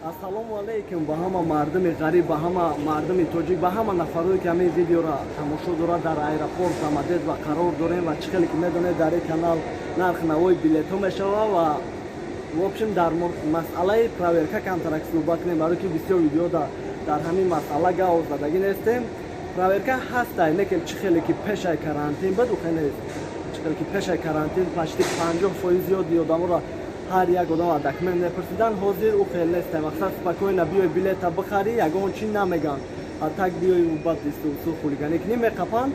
Ассалому алайкум ба ҳама мардуми ғариб, ба ҳама мардуми тоҷик, ба ҳама нафарое ки ҳамин видеоро тамошо дорад. Дар аэропорт Домодедово қарор дорем ва чӣ хеле ки медонед, дар ин канал нарх навои билетҳо мешава ва в общем дар масъалаи проверка камтарак суҳбат кунем, барое ки бисёр видео дар ҳамин масъала гав задагӣ нестем. Проверка ҳастай, не ки чӣ хеле ки пешай карантин буд, ухе нест. Чӣ хеле ки пешай карантин почти 50% зиёди одаморо ҳар як одам документ мепурсидан, ҳозир ӯ хел нест. Мақсад, спокойно биёй, билета бихарӣ, ягон чӣ намеган. А так биёй, баъд истусу хулиганӣ кунӣ, меқапанд.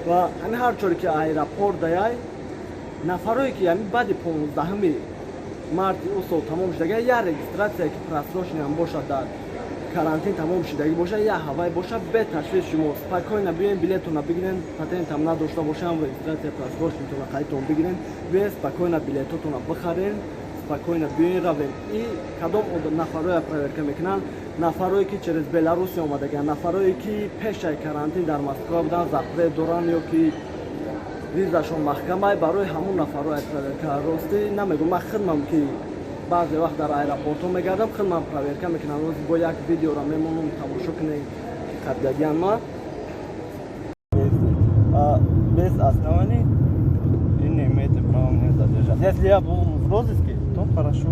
Ва ҳамин ҳар чоре ки аэропорт даяй, нафарое ки ҳамин баъди 15 марти ӯ сол тамом шудага, я регистрация ки просроченный ам бошад, дар карантин тамом шудагӣ бошад, я ҳавай бошад, беташвиш шумо спокойно биёен, билетона бигирен. Патентам надошта бошам, регистрация просроченный тона қайдтон бигирен, биёен, спокойно билетотона бихарен, спокойно биёен, равем. И кадом нафарое проверка мекунанд? Нафарое ки через Беларусия омадагианд, нафарое ки пешаи карантин дар Москва буданд, запрет доранд ё ки визашон маҳкамай, барои ҳамун нафарое проверка. Ростӣ намегӯм, ман хидмам ки баъзе вақт дар аэропортҳо мегардам, хидмам проверка мекунам. Рӯзи бо як видеоро мемонам, тамошо кунем ки қабдагиан ма. Без оснований и не имеете права меня задержать. Если я был в розыске, то хорошо,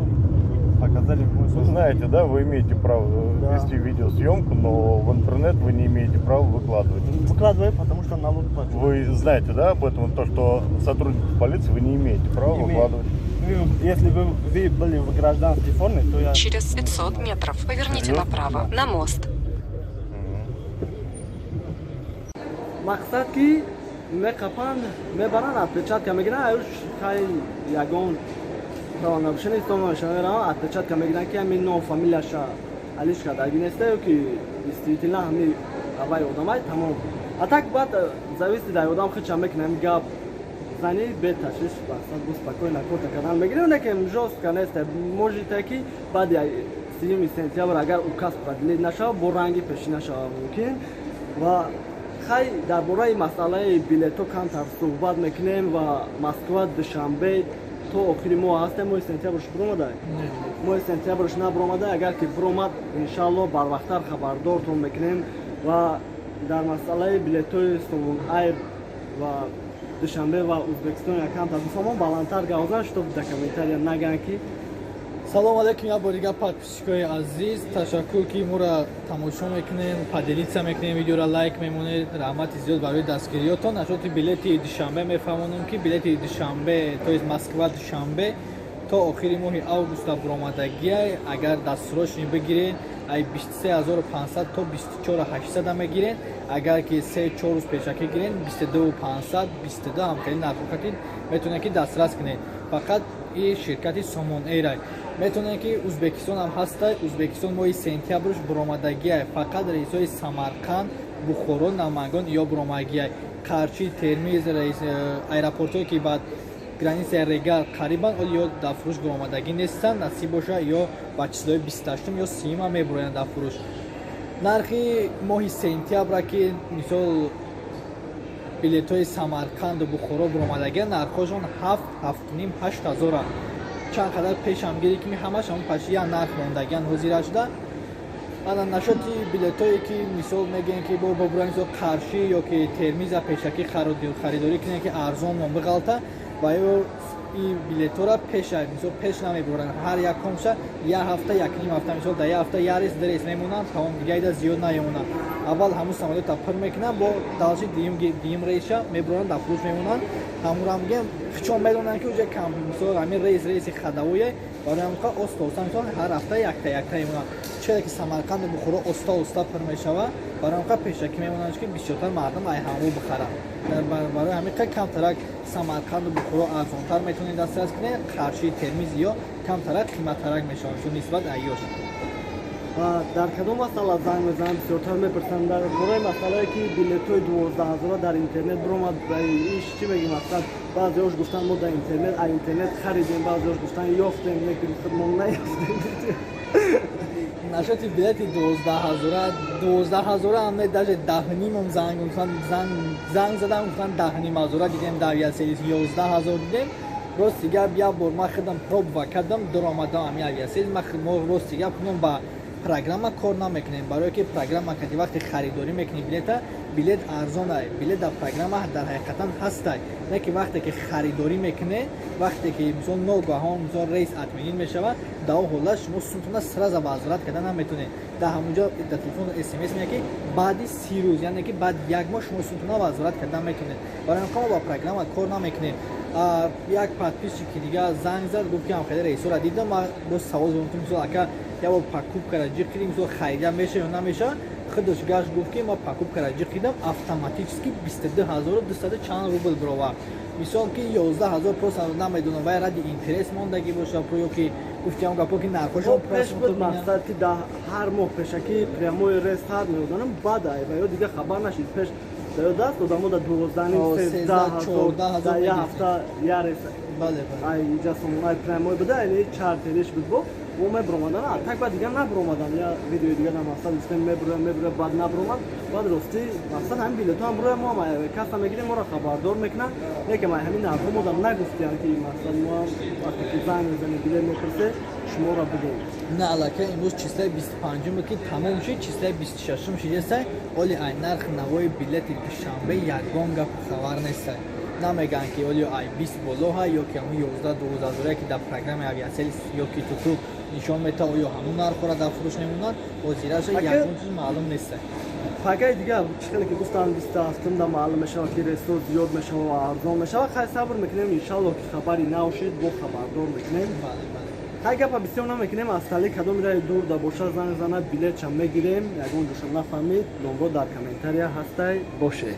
показали мой. Вы знаете, да, вы имеете право вести видеосъемку, но в интернет вы не имеете права выкладывать. Выкладываю, потому что налог плачу. Вы знаете, да, об этом, то, что сотрудников полиции вы не имеете права Имею. Выкладывать. Если вы были в гражданской форме, то я. Через 500 метров поверните Серьезно? Направо, на мост. Мақсад, ки меқапанд, мебаранд, отпечатка мегиранд. Аюш хай, ягон правонарушение истомашамерам, отпечатка мегиранд, ки ҳамин ном, фамилияша алиш кардагӣ неста ё ки действительно ҳами авай одамай, тамом. А так баъд зависит дар одам хича мекунам гап зани, беташвиш, мақсад, бу спокойно корта кардан мегирем, не ки жёстко нест. Можете ки баъди 30 сентябр, агар указ продлить нашава, бо ранги пешӣ нашава мумкин. Ва хай, дар бораи масъалаи билетҳо камтар суҳбат мекунем. Ва Москва Душанбе то охири моҳ ҳастем. Моҳи сентябрш биромада, моҳи сентябрш набиромада. Агар ки биромад, иншаалло, барвақттар хабардортон мекунем. Ва дар масъалаи билетҳои Сомон Айр ва Душанбе ва Ӯзбекистон якамтар бифаҳмон, баландтар гавзан, чтоб дар комментария нагӯянд ки. Салом алейкум як бор дигар, подписчик ои азиз. Ташаккур, ки моро тамошо мекунем, поделиться мекунем видеоро, лайк мемонед. Раҳмати зиёд барои дастгириётон. Насчёт и билети Душанбе мефаҳмонам, ки билети Душанбе, то есть Москва Душанбе, то охири моҳи августа буромадагиай. Агар дастсрочный бигиред, ай 23 500 то 24 800 мегиред. Агар ки 3-4 рӯз пешакӣ гиред, 22 500, 22, ҳамхели нархҳо метавонед ки дастрас кунед. Фақат и ширкати Сомон Эйрай. Метавонед ки Ӯзбекистон ҳам ҳастай. Ӯзбекистон моҳи сентябрш буромадагиай, фақат рейсҳои Самарқанд, Бухоро, Намангон ё буромадагиай. Қарчи, Термиз, аэропортҳое ки ба граница и Регар қарибанд, оли ё дар фурӯш буромадагӣ нестанд. Насиб боша, ё ба числои 28-ум ё 30-ма мебуроянд дар фурӯш. Нархи моҳи сентябра, ки мисол билетҳои Самарқанду Бухоро буромадагианд, нархҳошон 7, 7,5, 8 ҳазоранд. Чанд қадар пешам гири ки ҳамаш ҳамон паши як нарх мондагианд ҳозира шуда. Ана насчёт и билетҳое ки мисол мегӯем, ки бо бобура, мисол, Қаршӣ ё ки Термиза пешакӣ харидорӣ кунем, ки арзон мон биғалта, ва ё и билетҳоро пеша, мисол, пеш намебуранд. Ҳар якумша як ҳафта, якним ҳафта, мисол, дар як ҳафта як рейс, ду рейс мемонанд, тамом, дигаида зиёд намемонанд. Аввал ҳамун самолёта пур мекунанд, бо дальше дуюм рейса мебуранд, дар фурӯш мемонанд. Ҳамура мегӯям, чон медонанд, ки уже кам, мисол, ҳамин рейс рейси ходовой, барои ҳамин оста оста, мисол, ҳар ҳафта якта якта мемонанд. Чаро ки Самарқанду Бухоро оста оста пур мешавад, барои ҳамин пешакӣ мемонанд, ки бисёртар мардум ай ҳамво бихаранд. Барои ҳамин камтарак Самарқанду Бухоро арзонтар метавонед дастрас кунед. Қарши, Термиз ё камтарак қиматтарак мешаванд, чун нисбат айёш. Дар кадом масъала занг мезананд, бисёртар мепурсанд? Дар бораи масъалае ки билетҳои 12 ҳазора дар интернет биромад, иш чӣ мегӣ? Мақсад, баъзеҳош гуфтанд, мо дар интернет, а интернет харидем, баъзеҳош гуфтанд, ёфтем, лекин худмон наёфтем. Насчёт и билети 12 ҳазора, 12 ҳазора ҳам не, даже 10,5-ам занг гуфтан, занг задам, гуфтан 10,5 ҳазора дидем дар Авиасервис, 11 ҳазор дидем. Рости гап, як бор ман худам проба кардам, даромадам ҳами Aviasales. Мо рости гап кунам, ба программа кор намекунем, барое ки программа кади вақте харидорӣ мекунӣ билета, билет арзонай, билет дар программа дар ҳақиқатан ҳастай, не ки вақте ки харидорӣ мекунед, вақте ки мисол ногаҳон мисол рейс отменить мешавад, дар он ҳолат шумо сумтона сразу возврат карда наметонед. Дар ҳамонҷо дар телефон смс меяд, ки баъди 30 рӯз, яъне ки баъди як моҳ шумо сумтона возврат карда метонед. Барои ҳамин мо ба программа кор намекунем. Як подписчики дига занг зад, гуфт, ки ҳам хеле рейсора дидам. Ман боз савол задам, мисол, ака, як бор покупкара ҷиқ кардем, мисол, харида меша ё намеша? Худаш гашт, гуфт, ки ман покупкара ҷиқ кардам, автоматически 22 200 чанд рубл бировард, мисол, ки 11 000. Просто намедонам, вай ради интерес мондагӣ боша ё ки гуфтиам гапо, ки нархошон пеш буд. Мақсад, ки дар ҳар моҳ пешакӣ прямой рейс ҳар меодонам, баъд ва ё дига хабар нашид. Пеш даёд аст, одамо дар 12, 13 ҳазор дар як ҳафта як рейс ай ҷасон ай прямой буда или чартериш буд, бо мо мебиромадан, а так баъд дига набиромадан. Я видеои дига дар мақсад гуфтем, мебироям, мебироям, баъд набиромад. Баъд ростӣ мақсад ҳамин билетҳо ҳам бироям, мо ҳам касса мегирем, моро хабардор мекунанд, лекин ман ҳамин нархҳо модам нагуфтиям, ки мақсад мо ҳам вақте ки занг мезанем, билет мепурсе, шуморо бигӯем. На, аллакай имрӯз числаи 25-ум ки тамом шид, числаи 26-ум шидесай, оли ай нарх навои билети Душанбе ягон гапу хабар нестай. Намегӯянд, ки олиё ай 20 болоҳа ё ки ҳамун 11-12 ҳазоре, ки дар программаи Aviasales ё ки туту нишон метавад, оё ҳамун нархҳоро дар фурӯш мемонанд. Ҳозираша ягон чиз маълум нестай. Пакаи дига чӣ хеле ки гуфтанд, 27-да маълум мешавад, ки рейсҳо зиёд мешавад ва арзон мешавад. Хай, сабр мекунем, иншаллоҳ, ки хабари нав шид, бо хабардор мекунем. Хай, гапа бисёр намекунем. Аз тали кадоми раи дур да боша, занг зана, билетша мегирем. Ягон ҷоша нафаҳмид, номро дар комментария ҳастай, боше.